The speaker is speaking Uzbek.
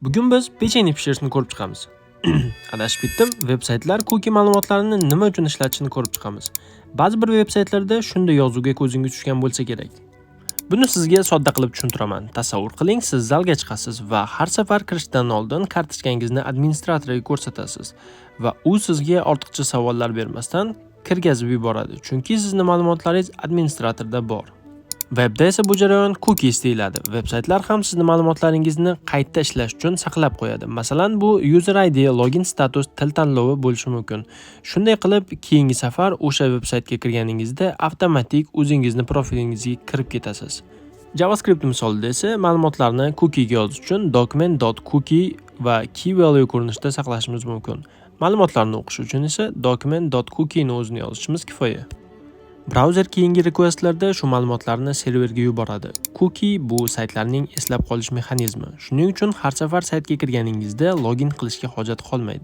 Bugun biz pechenye pishirishni ko'rib chiqamiz. Adashib ketdim. Veb-saytlar cookie ma'lumotlarini nima uchun ishlatishini ko'rib chiqamiz. Ba'zi bir veb-saytlarda shunday yozuvga ko'zingiz tushgan bo'lsa kerak. Buni sizga sodda qilib tushuntiraman. Tasavvur qiling, siz zalga chiqasiz va har safar kirishdan oldin kartochkangizni administratorga ko'rsatasiz va u sizga ortiqcha savollar bermasdan kirgazib yuboradi, chunki sizni ma'lumotlaringiz administratorda bor. Webda esa bu jarayon cookies deyiladi. Veb-saytlar ham sizni ma'lumotlaringizni qayta ishlash uchun saqlab qo'yadi. Masalan, bu user ID, login status, til tanlovi bo'lishi mumkin. Shunday qilib, keyingi safar o'sha veb-saytga kirganingizda avtomatik o'zingizni profilingizga kirib ketasiz. JavaScript misolida esa ma'lumotlarni cookie'ga yozish uchun document.cookie va key value ko'rinishida saqlashimiz mumkin. Ma'lumotlarni o'qish uchun esa document.cookie ni o'zini yozishimiz kifoya. Brauzer keyingi requestlarda shu ma'lumotlarni serverga yuboradi. Cookie bu saytlarning eslab qolish mexanizmi. Shuning uchun har safar saytga kirganingizda login qilishga hojat qolmaydi.